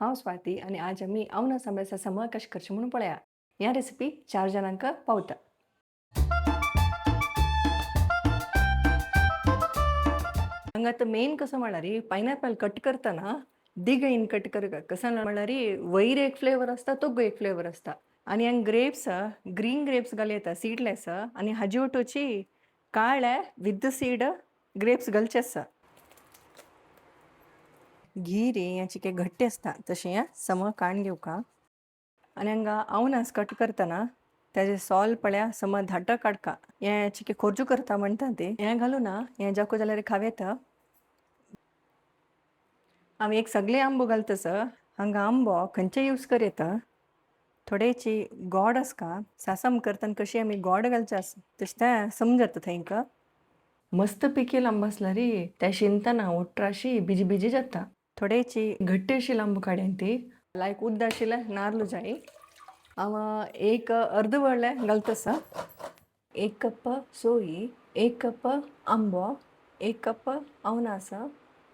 हांव स्वाती आनी आज आमी अवनस आंब्याचा समा कशें करचें म्हणून पळया. ह्या रेसिपी 4 जाणांक पावता. हांगा आतां मेन कसो म्हळ्यार पायनॅपल कट करतना दिगईन कट करका. कसो म्हळ्यार वयर एक फ्लेवर आसता, तोगो एक फ्लेवर आसता. आनी हांगा ग्रेप्स, ग्रीन ग्रेप्स घाल येता सीडलेस, आनी हाजी वटोची काळे विथ सीड ग्रेप्स घालचे आसा. घी रे हें चिके घट्ट आसता तशें हें सम काण घेवका. आनी हांगा अवनस कट करतना तेजे सोल पळया सम धाट काडका. हें चिके खोर्जू करता म्हणटा ते हें घालूं ना, हें जाको जाल्यार खाव येता. आमी एक सगळे आंबो घालता सर. हांगा आंबो खंयचे यूज कर येता, थोडेची गोड आसका. सासम करतना कशी आमी गोड घालचे आसा तशें तें समजता थंयका. मस्त पिकेल आंबो आसल्यार ते शिनतना उट्राशी बिजी बिजी जाता. थोडेची घट्टी अशी लांबू काडयन ती लायक उद्द आशिल्लें नार्ल जाय. हांव एक अर्द व्हडलें घालता आसा. 1 कप सोयी, 1 कप आंबो, 1 कप अवनास,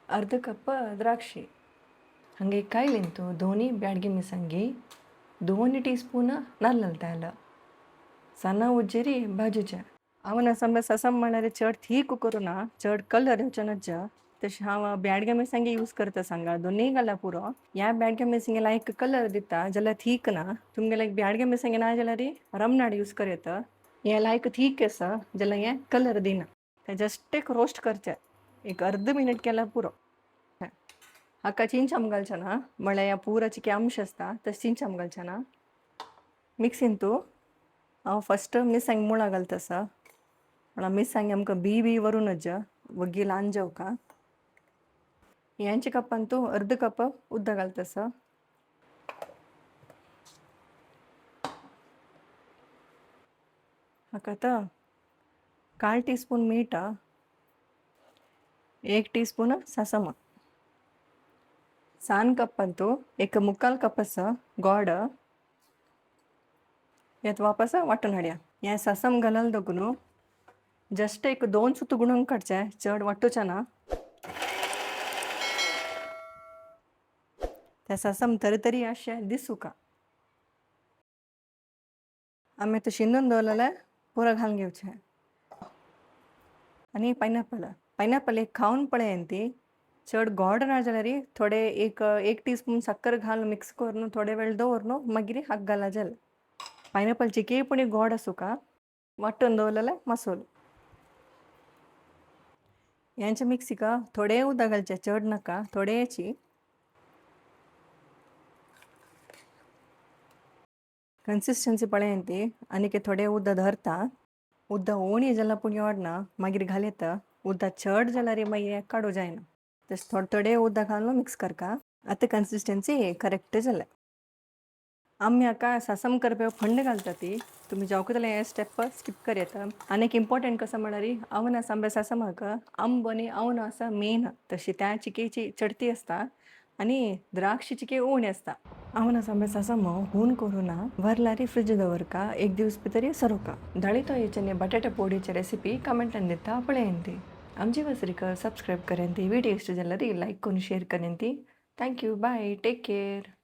अर्द कप द्राक्षी. हांगा एक कायलींतू 2 ब्याडगी मिरसांगी, 2 टी स्पून नाल्ल तेल, सಣ್ಣ उज्जेरी भाजूचें. अवनस आंबे ससम म्हळ्यार चड थीक करूं ना, चड कलर येवचो नज्ज. तशें हांव ब्याडगे मिरसांगी यूज करता सांगा, दोनूय घाल्यार पुरो. ह्या ब्याडगे मिरसांगे लायक कलर दिता जाल्यार थीक ना. तुमगे लायक ब्याडगे मिरसांगे ना जाल्यार रमनाड यूज कर येता. हें लायक थीक आसा जाल्यार हें कलर दिना. तें जस्ट एक रोस्ट करचें, एक अर्द मिनट केल्यार पुरो. हाका चिंचाम घालचें ना, म्हळ्यार ह्या पुरा चिके अंश आसता तशें चिंचाम घालचें ना. मिक्सीन तूं हांव फस्ट मिरसांग मुळां घालता आसा. म्हळ्यार मिरसांग आमकां बी बी व्हरूं नज, वग्गी ल्हान जेवका. हेंचे कपान तूं अर्द कप उदक घालता आसा. हाका आतां 1/4 टी स्पून मीठ, 1 टी स्पून सासमा, सान कप्पांतू एक 3/4 कप आसा गोड. हें वापस वांटून हाडया. हें सासम घालून दवरून जस्ट एक 2 सुत गुणून काडचें, चड वांटूचें ना. तें सासम तरी अशें दिसूका. आमी आतां शिंदून दवरलेलें पुरो घालून घेवचें. आनी पायनॅपल, पायनॅपल एक खावन पळय ती चड गोड ना जाल्यार थोडे एक टी स्पून साकर घालून मिक्स करून थोडे वेळ दवरून मागीर हाक घाला जालें. पायनॅपल चिके पूण गोड आसूका. वांटून दवरलेलें मसोल हेंचे मिक्सीक थोडें उदक घालचें, चड नाका, थोडेंची. कन्सिस्टन्सी पळय ती आनीक थोडें उदक धरता. उदक उणी जाल्यार पूण योडना, मागीर घाल येता. उदक चड जाल्यार मागीर काडूं जायना. तशें थोडे थोडे उदक घालून मिक्स करका. आतां कन्सिस्टन्सी करेक्ट जाल्या. आमी हाका सासम करपा फंड घालता ती तुमी जावका जाल्यार हे स्टेप स्कीप कर येता. आनी एक इम्पॉर्टंट कसो म्हळ्यार अवनस आंबे सासमाक आंबो आनी अवनस मेन, तशी त्या चिकेची चडती आसता आनी द्राक्ष चिके उणी आसता. अवनस आंबे सासम हून करूं ना, व्हरल्यार फ्रिज दवरका, एक दिवस भितर सरोका. दळितोयेचे बटाटे पोडीचे रेसिपी कमेंटान दिता पळयन ती. आमची वसरीक सबस्क्रायब करेन ती, व्हिडिओ इश्ट जाल्यार लायक करून शेअर करेन ती. Thank you, bye, take care.